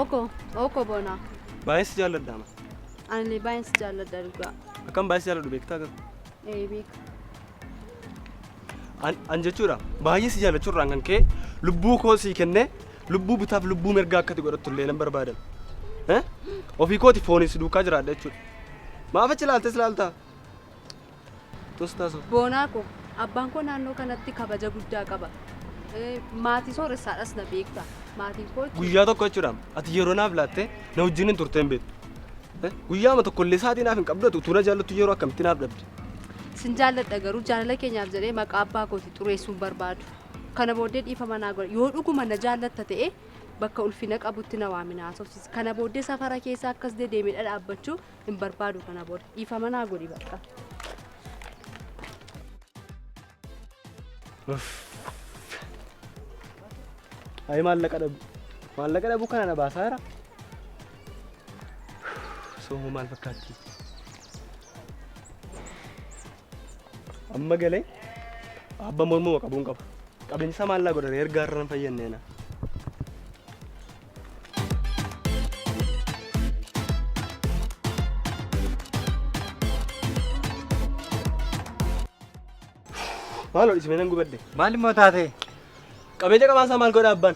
Ooko, ooko boonaa. Baay'ee si jaalladha ama. Anillee baay'een si jaalladha dhugaa. Akkam baay'ee si jaalladhu beektaa garuu. Ee beeka. An an jechuudha baay'ee si jaallachuurraan kan ka'e lubbuu koo sii kennee lubbuu bitaaf lubbuu mirgaa akkati godhattu illee nan barbaadan. Eh? Ofii kooti fooniin si duukaa jiraadha jechuudha. Maaf achi ilaaltes ilaaltaa? Tus taasoo. Boonaa koo abbaan koo naannoo kanatti kabaja guddaa qaba. Maatii sooressaadhas na beekta. Maatiin koo jechuudha. Guyyaa tokko jechuudha ati yeroo naaf laattee na wajjin hin turtee hin beektu. Guyyaama tokko illee sa'aatii naaf hin qabdu ati utuu na jaallattu yeroo akkamitti naaf dhabde. Sin jaalladha garuu jaalala keenyaaf jedhee maqaa abbaa kooti xureessuu hin barbaadu. Kana booddee dhiifama naa godha. Yoo dhuguma na jaallatta ta'e bakka ulfina qabutti na waami na haasofsiisi. Kana booddee safara keessa akkas dedeemee dhadhaabbachuu hin barbaadu kana booda. Dhiifama naa godhi bakka. Ayi maallaqa dhabu. Maallaqa dhabuu kana na baasaa jira. Soomoo maal fakkaatti? Amma galee abba mormuma qabuun qaba. Qabeenya isaa maallaa godhare ergaa irra hin fayyannee na. Maaloo dhiisime nan gubadhe. Maal immoo taate? Qabeenya qabaasaa maal godha abbaan?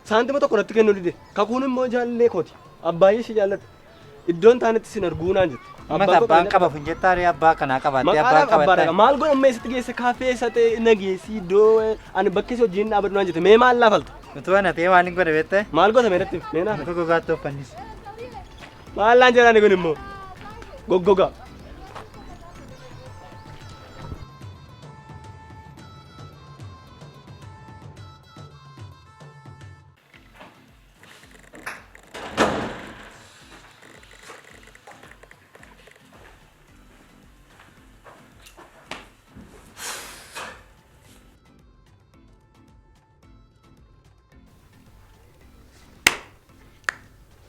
Saantima tokko natti kennuu dide. Kakuun immoo jaallee kooti. Abbaayyee ishee jaalladha. Iddoon taanetti sin arguu naan jette. Mata koo abbaan qabeenya qaba kun jettaa ree abbaa kanaa qabaattee abbaan Maqaadhaaf abbaadha. qabattee. Maal godhan mee sitti geesse kaaffee isa ta'e na geessi iddoo ani bakka isa hojiin dhaabadhu naan jette. Mee maal laafalta? Utuu ana ta'ee maal hin godhe beektee? Maal goota mee natti mee naaf? Muka gogaatti of fannise. Maal naan jedhani kun immoo? Goggogaa.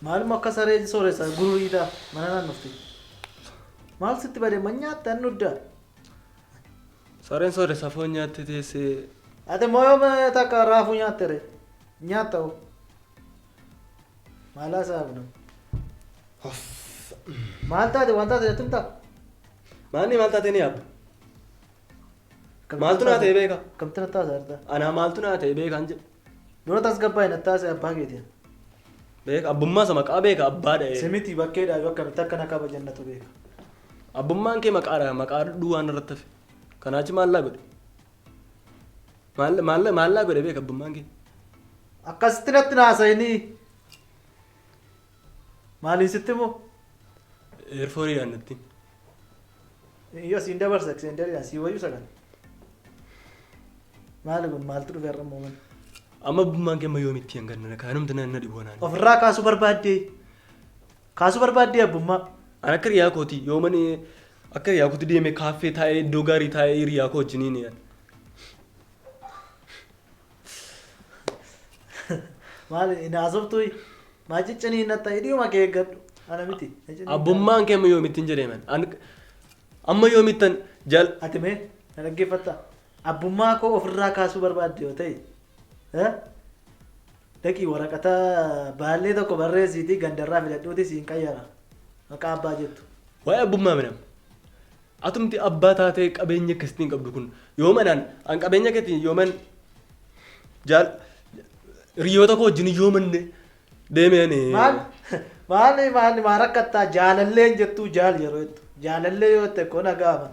Maaluma akka saree sooressa gururiidha mana naannofti. Maal sitti bade ma nyaatta inni udda. Sareen sooressa foon nyaattee teessee. Ati immoo yoom takka raafuu nyaatte ree? Nyaatta hoo? Maal haasa'a kun? Maal taate waan taate natti himtaa? Maanni maal taatee ni yaabba? Maaltu naa ta'e beeka? Akkamitti natti haasa'a jirta? Anaa maaltu naa ta'e beekaan jedhe. Dura tasgabbaa'e natti haasa'e abbaa keetiin. Beeka abbummaa isa maqaa beeka abbaa dha'ee. Simiti bakkeedhaa yoo akkamitti akka na kabajannatu beeka. Abbummaan kee maqaadha maqaa duwwaan irratti hafe. Kanaa achi maallaa godhe? Maal maal maallaa godhe beeka abbummaan kee? Akkasitti natti hin haasa'inii. Maaliin sitti moo? Eerfooriidhaan natti. Yoo siin dabarsa eksenderiidhaan sii wayyu sagan. Maali kun maaltu dhufe har'a immoo mana? Amma abbummaan kee amma yoomitti hanga kaanumti na dhibu anaan. Ofirraa kaasuu barbaaddee. Kaasuu barbaaddee abbummaa. An akka hiriyaa kooti yooman akka hiriyaa kooti deemee kaaffee taa'ee iddoo gaarii taa'ee hiriyaa koo wajjiniin yaada. Maali hin haasoftuu? Maa ciccanii hin natta hidhiuma kee eeggadhu. Ana miti. Abbummaan kee amma yoomittiin jedhee man. An amma yoomittan jal Ati mee na dhaggeeffattaa? Abbummaa koo ofirraa kaasuu barbaadde yoo ta'e eh? Dhaqii waraqata baallee tokko barreessiitii gandarraa fidadhuutii siin qayyara. Maqaa abbaa jettu. Waa'ee abbummaa minam. Atumti abbaa taatee qabeenya akkasitti hin qabdu kun yooma naan an qabeenya keetiin yooman jaal hiriyoota koo wajjin yooman deemee ani. Maal maal maal maa rakkattaa jaalalleen jettuu jaal yeroo jettu jaalallee yoo jette koo nagaama.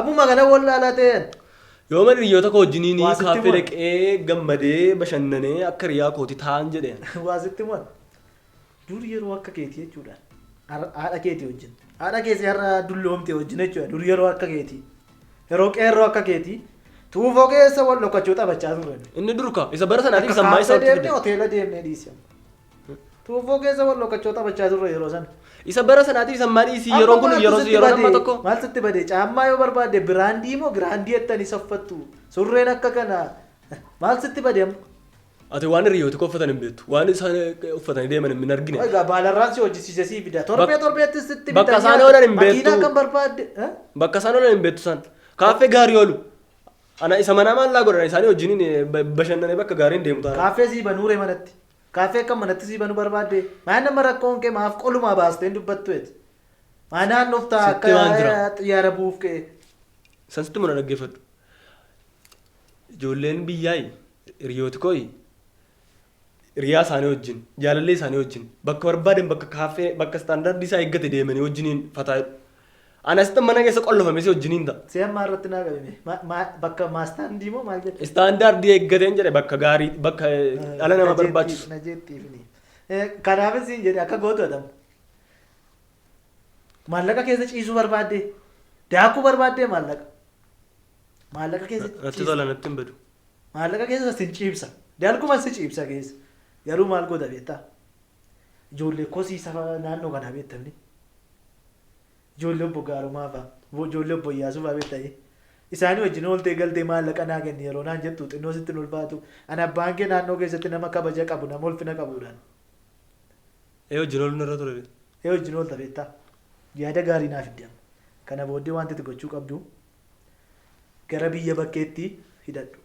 Abbuma kana wallaalaa ta'een. Yooman hiriyoota koo wajjiniin Waa sitti kaaffee himan. dhaqee gammadee bashannanee akka hiriyaa kooti ta'an jedheen. Waa sitti himan. Dur yeroo akka keetii jechuudha. Haadha keetii wajjin. Haadha keetii har'a dulloomte wajjin jechuudha. Dur yeroo akka keetii. Yeroo qeerroo akka keetii. Tuufoo keessa wal dhokachuu taphachaa turre. Inni dur kaa isa bara sanaatiif Akka isa ammaa isa kaaffee walitti deemnee fide. hoteela deemnee dhiisi amma. Tuufoo keessa wal dhokachuu taphachaa turre yeroo sana. Isa bara sanaatiif isa ammaa dhiisii yeroon kun Amma yeroo maaltu sitti yeroo amma bade? tokko. Maal sitti bade? Caammaa yoo barbaadde biraandii moo giraandii jettanii saffattu? Surreen akka kana maal sitti bade amma? Ati waan hiriyooti koo uffatan hin beektu. Waan isaan uffatanii deeman hin argine. Egaa baalarraan si hojjisiise sii fida. Torbee torbeetti sitti bakka bita isaan nyaata. oolan hin beektu. Makiinaa kan barbaadde. Eh? Bakka isaan oolan hin beektu isaan. Kaaffee gaarii oolu. Ana isa manaa maallaa godhan isaanii wajjiniin bashannanee bakka gaariin deemu taana. Kaaffee sii banuure manatti. Kaaffee akka manatti sii banuu barbaadde. Maal nama rakkoon kee maaf qolumaa baastee hin dubbattu eti? Maa naannoftaa Sitti akka waan jira. xiyyaara bu'uuf ka'e? San sitti muna dhaggeeffadhu. Ijoolleen biyyaayi hiriyooti kooyi hiriyaa isaanii wajjin, jaalallee isaanii wajjin bakka barbaadan, bakka kaaffee, bakka istaandardii isaa eeggate deemanii wajjiniin fataa jedhu. Ani asitti mana keessa qollofame si wajjiniin ta'a. See ammaa irratti naa qabime. Bakka maastaandii moo maal jette? Istaandardii eeggateen jedhe, bakka gaarii, bakka dhala nama barbaachisu. Na jettiifni. Kanaafis siin jedhe akka gootu adamu. Maallaqa keessa ciisuu barbaadde. Daakuu barbaaddee maallaqa. Maallaqa keessa Natti ciisa. tola, natti hin badu. Maallaqa keessa sin ciibsa. Dalguma si ciibsa keessa. Garuu maal goota beektaa? Ijoollee kosii safa naannoo kanaa beektamni. Ijoollee obbo Gaarumaa fa'a, ijoollee obbo Iyyaasuu fa'a beektanii. Isaanii wajjin ooltee galtee maallaqa naa kenni yeroo naan jettu xinnoo sitti hin ulfaatu. Ani abbaan kee naannoo keessatti nama kabaja qabu, nama ulfina qabuudhaan. Ee, wajjin ooluun irra ture. Ee, wajjin oolta beektaa? Yaada gaarii naaf fidde amma. Kana booddee wanti ati gochuu qabdu gara biyya bakkeetti hidhadhu.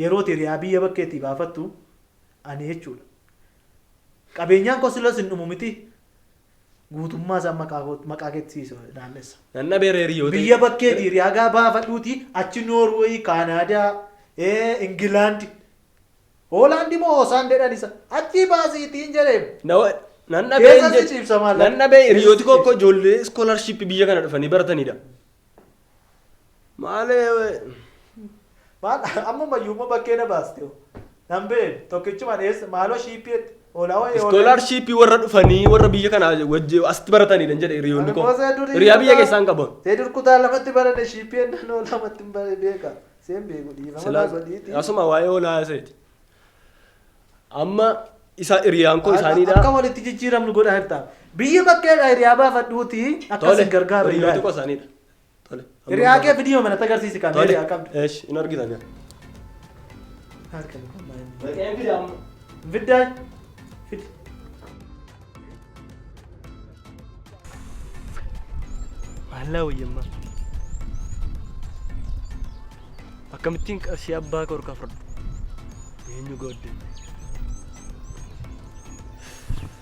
Yeroo ati hiriyaa biyya bakkeetti baafattu ani jechuudha. Qabeenyaan koo silas hin dhumu miti. Guutummaa isaa maqaa keetti siisa naannessa. Nan dhabeera hiriyoota. Biyya bakkeetti hiriyaa gaa baafadhuuti achi Noorweey, Kaanaadaa, Ingilaandi, Hoolaandi moo osaan jedhan isa achi baasiitiin jedheem. Nan dhabee Keessa hin si jedhe. ciibsa maallaqa. Nan dhabee hiriyooti koo Keessa akka ijoollee scholarship biyya kana dhufanii baratanidha. Maal? Maal amma mayyuuma bakkee na baaste hoo? Nan beenu tokkichuma dheessa maaloo shiippeetti oolaa wayii oolaa. Scholarship warra dhufanii, warra biyya kana wajji asitti baratanidha jedhe hiriyoonni koo. Hiriyaa biyya keessaa hin qaban. See dur kutaa lamatti baranne shiippeen naannoo lamatti hin bare beeka. Seen beeku, dhiifama naa godhiiti. Asuma waa'ee oolaa seeti. Amma isa hiriyaan koo isaaniidha. Akka walitti jijjiiramnu godhaa jirta. Biyya bakkeedha hiriyaa baafadhuuti akka isin gargaaru Hiriyooti ilaali. koo isaaniidha. Tole. Hiriyaa kee fidii manatti agarsiisi kan Tole. hiriyaa qabdu. Eesh, hin argitan gaa. Harka kun maal? Dhaqeen fide amma. Fiddaa. Fidi. Maallaa wayyammaa. Akkamittiin qarshii abbaa koo harkaa fudhadhu? Eenyu gooddee?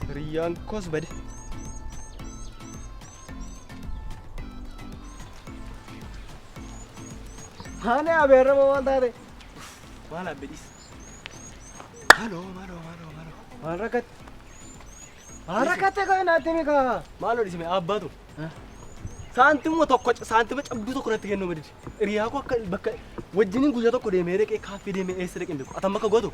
Hiriyyaan koos bade. Haane abeerama maal taate? Maal abbedhiis? Maaloo, maaloo, maaloo, maaloo. Maal rakkatte? Maal rakkatte kan naatti himi kaa? Maaloo dhisime abbaatu. Saantima tokko, saantima cabduu tokko natti kennuu madidi. Hiriyaa koo akka bakka wajjiniin guyyaa tokko deemee dhaqee kaaffee deemee eessa dhaqee hin beeku. Atam bakka gootu.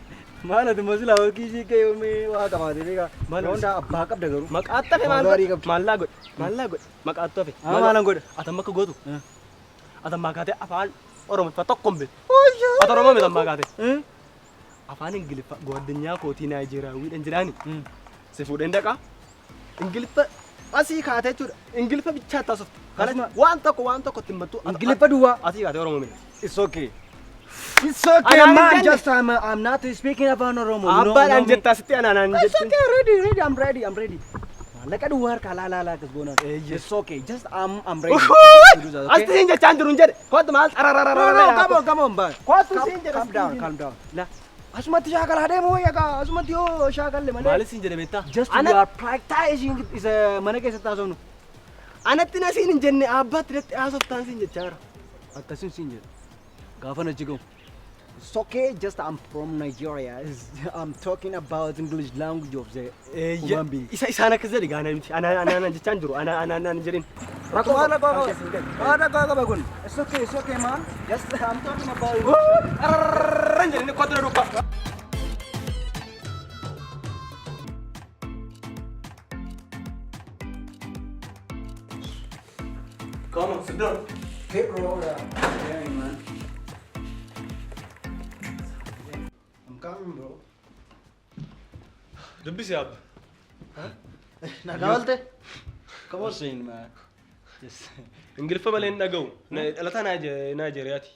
Maal ati immoo silaa hojii ishii kee yoomii waa qabaatee beekaa? Maal Yoo hundaa abbaa qabda garuu. Maqaatti hafe maal Waan gaarii godhe? qabdi. Maallaa godhe? Maallaa godhe? Maqaatti hafe. Haa, maalan godhe? Atam bakka gootu. Atam kaatee afaan Oromoffaa tokko hin beeku. Ati Oromoo miti ammaa kaatee. Afaan Ingiliffaa ጓደኛ kootii Naayijeeriyaawwiidhaan jedhaani. Si fuudheen dhaqaa. Ingiliffa asii kaatee jechuudha. Ingiliffa bichaa taasiftu. Kana waan tokko ittiin battu. Ingiliffa duwwaa. Asii kaatee Oromoo miti. It's okay. It's okay, Anaan man. hin jenne. Just I'm not speaking afaan Oromo. You know, Abbaadhaan know me. jettaa sitti anaanaan It's jettu. okay, ready, ready. I'm ready, I'm ready. Maallaqa duwwaa harkaa laa laa laa akkas goonaan. It's okay. Just I'm ready to do that, okay? Asti siin jechaan jiru hin jedhe. Kottu maal No, xararararara. no, come on, come on, man. Kottu Calm, siin jedhe. calm down, calm down. La, asumatti shaakalaa deemu wayya kaa. Asumatti yoo shaakalle malee. Maali siin jedhe beektaa? Just we are practicing isa mana keessatti haasofnu. Anatti na siin hin jenne, abbaatti natti haasoftaan siin jechaa jira. Akkasin siin jedhe. Gaafa na jigamu. It's okay, just I'm from Nigeria. I'm talking about English language of the human being. Isa isaan akkas jedhe gaana miti. Anaan jechaan jiru. Anaan jedhin. Rakkoo qaba, rakkoo qaba kun. It's okay, it's okay, man. Just I'm talking about Xarararran jedhini kottu na duukaa. Come on, sit down. Hey, bro. Yeah, man. I'm coming, bro. Dubbisi abba. Nagaa oolte? Come on, saying, man. Just Ingiliffa malee hin dhaga'u. Dhalataa Naayijeeriyaati.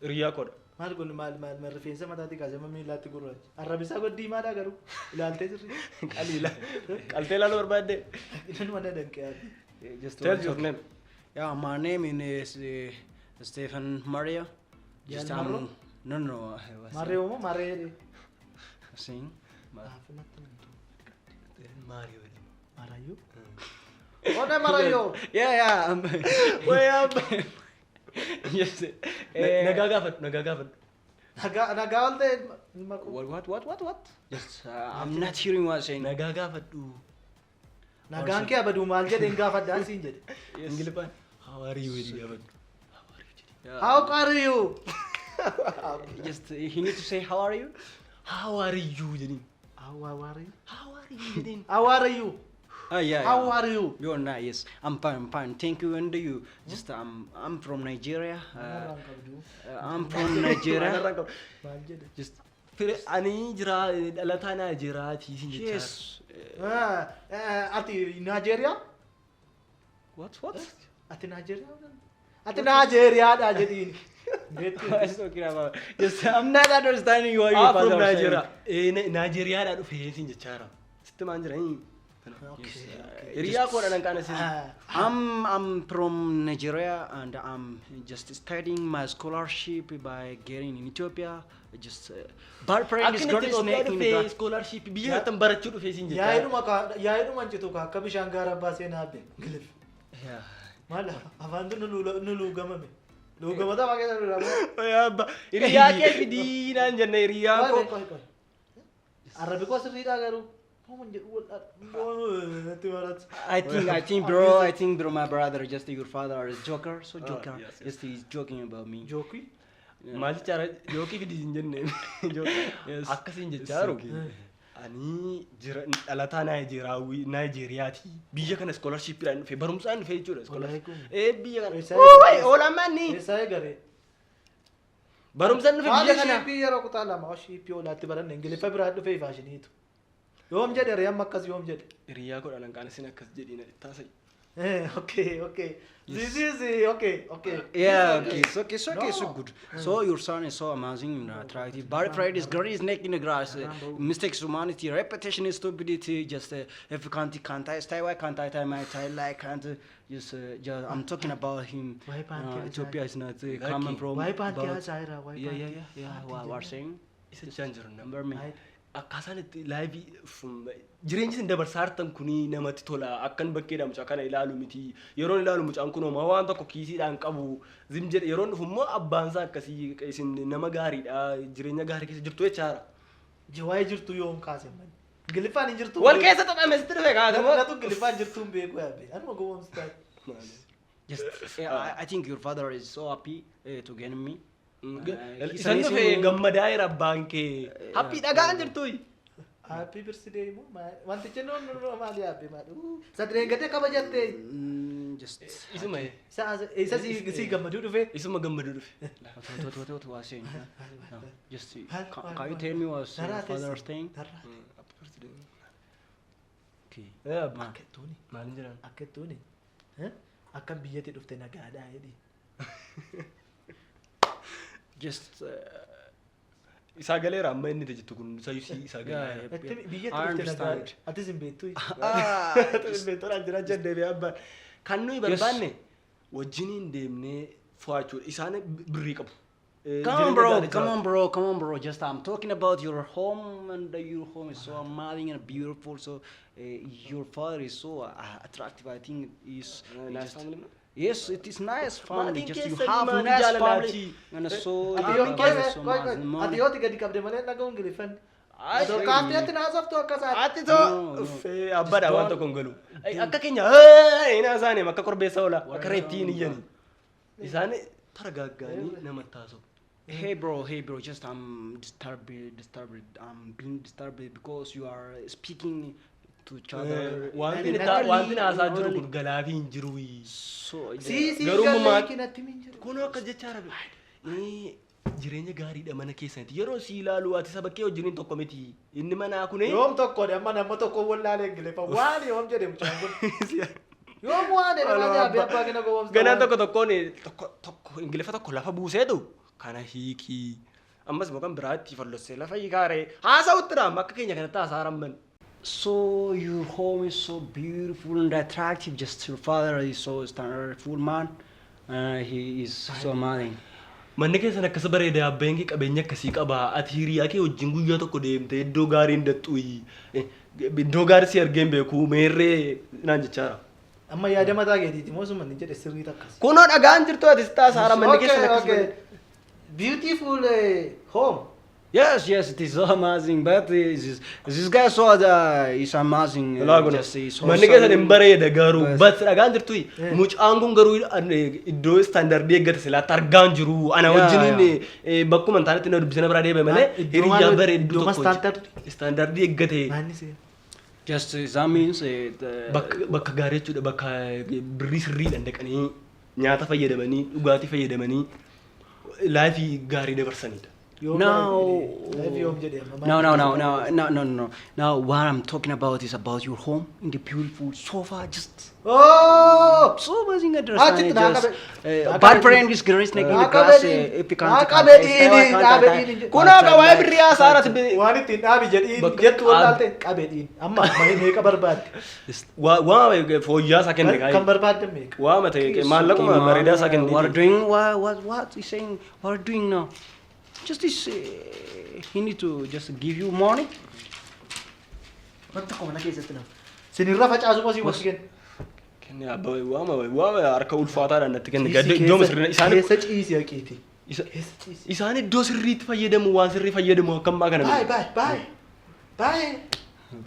Hiriyaa koodha. Maal kun maal maal maal rifeensa mataatii kaasee amma miilaatti gurraacha. Arrabisaa goddiimaadha garuu ilaaltee sirrii. Qaliila. Qaltee ilaaluu barbaadde. Inni mana danqee yaadde. Just Tell one your second. name. Yeah, my name is Stephen Maria. Just Jan Marro? No. I was Marree moo marree jedhee. saying. Maaf natti himtu? Maariyoo jedhama. Marayyoo? Ona marayyoo. Yeah. Way abba. Yes. Nagaa gaafadhu, nagaa gaafadhu. Nagaa nagaa ol ta'e ilma koo. What, what, what, what, what? Just, I'm not hearing what you're saying. Nagaa gaafadhu. Nagaan kee abaduu maal jedheen gaafadhaan siin jedhe. Ingiliffaan "How are you?" jedhi gaafadhu. "How are you?" jedhi. Yeah. How are you? Just, he need to say, "How are you?" "How are you?" jedhiin. How are you? "How are you?" jedhiin. How are you? Ah, yeah. How yeah. are you? You're nice. Yes, I'm fine. I'm fine. Thank you. And you? Just, I'm from Nigeria. Narraan qabdu. I'm from Nigeria. Narraan qabu. Maal jedhe? Just Fire ani jira dhalataa Naajeeraatii siin jechaa. Yes. Ah, ati Naajeeriyaa? What? What? Ati Naajeeriyaa? Ati Naajeeriyaadha jedhiin. What is talking about? Just, I'm not understanding what your Ah, father from was saying. Nigeria. Naajeeriyaadhaa dhufee siin jechaa jira. Sitti maan jira? Hiriyaa koodha nan qaana siin. I'm from Nigeria and I'm just studying my scholarship by getting in Ethiopia. Just bad friend is Akka great inni snake Itoophiyaa in the dhufee grass. scholarship biyya kanatti barachuu dhufee siin jechaa jira. Yaa'idhuma citu ka akka bishaan gaara baasee naabbe. Gilif. Yeah. Maal afaantu nu luugamame. Luugamata afaan keessa nu Oye abba, hiriyaa kee fidii naan jenne hiriyaa koo. Arrabi koo sirriidhaa garuu. Homan jedhu wal natti maratu. I think bro, my brother, just your father is joker, so Ah, joker. yes. Just he's joking about me. Jookii? Maal jechaara jookii fidii hin jenne. Yes. Akkasiin jechaa jiru. Ani jira dhalataa Naayijeeraawii Naayijeeriyaati. Biyya kana scholarshipiidhaan dhufe, barumsaan dhufe jechuudha. Wallaahi kun. Biyya kana. Eessaa Oowwee eegale? oolamaan Eessaa eegale? barumsaan dhufe Maali biyya kana. shiippii yeroo kutaa lama shiippii olaatti baranne Ingiliffa biraa dhufee faashiniitu. Yoom jedhe ree amma akkas yoom jedhe? Hiriyaa godha nan qaana sin akkas jedhiin taasai. Okay. This is okay. Yeah, This okay, it's okay, it's okay, so No. good. So your son is so amazing and attractive. Bad pride is great snake in the grass. Mistakes humanity, repetition is stupidity. Just if you can't I stay, why can't I tie my tie like can't just I'm talking about him. Why can't I Ethiopia is not Lucky. common from. Why can't I but- say that? Why Yeah, can't yeah, I? yeah, yeah. What we're saying? Isa jechaan jiru nama. Remember me? Akkaataan itti life jireenyi isin dabarsaa jirtan kuni namatti tola. Akkan bakkeedha mucaa kana ilaalu miti. Yeroon ilaalu mucaan kun homaa waan tokko kiisiidhaan qabu. Zim jedhe yeroon dhufu immoo abbaan isaa akkasii isin nama gaariidha. Jireenya gaarii keessa jirtu jechaadha. Waa'ee jirtu yoom kaase mani? Ingiliffaan hin jirtu. Wal keessa xaxame sitti dhufe kaatamoo. Natu Ingiliffaan jirtu hin beeku yaabbe. Anuma gowwoomsi taate. Just yeah, I think your father is so happy to get me. Isan dhufe gammadaa jira abbaan kee. Happy dhagaan jirtu. Happy birthday immoo wantichi nuun maali yaabbe maali? Sadireen gadee kabajatte. Just Isuma Isa si gammaduu dhufe. isuma gammaduu dhufe. What was saying? No, just can you tell me what's your father saying? Happy birthday. Okay. Abbaa. Akka ittuuni. Maaliin jedhaan? Akka ittuuni. Akkam biyyatti dhufte nagaadhaa jedhi. Just Isaa galeera amma inni jettu kun isaa galeera. Itti biyyatti I dhufte understand. nagaadha. Atis hin beektu. Ah, Hin beektu jira jedhee abbaan. Kan nuyi barbaanne wajjiniin deemnee fo'achuudha. Isaan birrii qabu. Come on, bro. Come on, bro. Come on, bro. Just I'm talking about your home, and your home is so amazing and beautiful. So your father is so attractive. I think is Nice just, family, no? Yes, it is nice family. Maatiin Just you keessan have maatii nice jaalalaati. family, and so Ati you yoo have qoy so qoy much qoy. Ati money. yooti gadi qabde malee dhaga'uun Ingiliffan. Ay, Kaafteetti naasoftu akka isaati. Ati too No, no. uffee abbaadha waan tokko hin galu. Akka keenya hinaa isaanii akka korbeessa oola akka reettiin iyyani. Isaan targaaggaanii namatti haasa'u. Hey bro, hey bro, just I'm disturbed. I'm being disturbed because you are speaking to each other. Wanti wanti haasaa jiru kun galaafii hin jiru. So Si si Garuu galee kinatti min jiru. Kunoo akkas jecha arabe. Jireenya gaariidha mana keessanitti. Yeroo si ilaalu ati saba kee wajjiniin tokko miti. Inni manaa kuni. Yoom tokkodha amma nama tokko wallaalee Ingiliffa waan yoom jedhe mucaan kun. Yoom waan jedhe maal yaabee abbaa kina gowwoomsa. Ganaan tokko tokkoon tokko tokko Ingiliffa tokko lafa buuseetu kana hiikii. Ammas immoo kan biraatti fallossee lafa hiikaaree haasa'utti dhaam akka keenya kanatti haasaa ramman. So your home is so beautiful and attractive. Just your father is so standard full man. He is so amazing. Manni keessan akkas bareeda, abbeen kee qabeenya akkasii qaba. Ati hiriyaa kee wajjin guyyaa tokko deemtee iddoo gaarii hin daxxuyi. Iddoo gaarii si argee hin beeku meerree naan jechaara. Amma yaada mataa keetiiti moo suma inni jedhe sirrii takkas? Kunoo dhagaan jirtu ati si taasaara manni keessan akkas bareeda. Beautiful home. Yes, it is so amazing. But this guy saw the is amazing. Laa kun Just is manni keessan hin bareeda garuu Bas. Bas dhagaan jirtu mucaan kun garuu iddoo standardii eeggate silaatti argaan jiru ana wajjiniin bakkuma hin taanetti na dubbisana biraa deeme malee Iddoo hiriyaa maal- bareedduu iddoo tokko standard? Standardii eeggate. Maanni seera. Just that means the Bakka gaarii jechuudha, bakka birrii sirriidhaan dhaqanii nyaata fayyadamanii dhugaatii fayyadamanii lifeii gaarii dabarsanidha. Yoom No. life yoom jedhe amma No, no, no, no, no, no, no. Now, what I'm talking about is about your home in the beautiful sofa. Just Oh! so amazing. Understand Achitti it. naa Just qabe- naa bad qabe- friend is great snake in the naa grass. qabe- If you can't, naa qabe dhiini, dhaabe dhiini. Kunoo waa'ee birrii haasaarati. Waan ittiin dhaabi jedhiin jettu wallaalte qabe dhiin. Amma meeqa barbaadde? Waa fooyyaa isaa kenne. Kan barbaadde meeqa? Waa mate maallaquma bareedaa isaa kenne. What are doing? What is saying? What are doing now? Just this. He need to just give you money. Wanta tokko mana keessatti nama. Sinirra facaasu asii wasi kenna. Kenne abbaa waama waama harka ulfaataadhaan natti kenne iddoo sirrii isaan Keessa ciisi haqiiti. Keessa ciisi. Isaan iddoo sirriitti fayyadamu, waan sirrii fayyadamu akka ammaa kana Bye miti. Bye bye. Bye.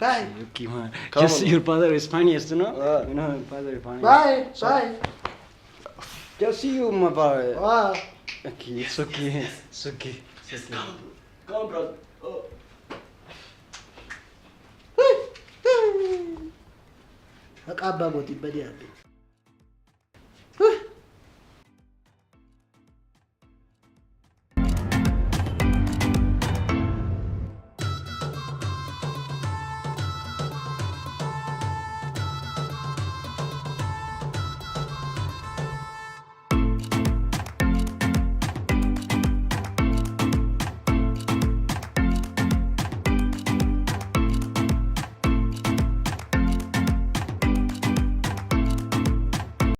Bye. Okay, man. Come Just on. your father is funniest, you know? Ah. You know, your father is funniest. Bye. Bye. Just see you, my father. Waa. Okay, it's okay. It's okay. It's okay. Come on, brother. Oh. Maqaa abbaa kootiin badii hafe.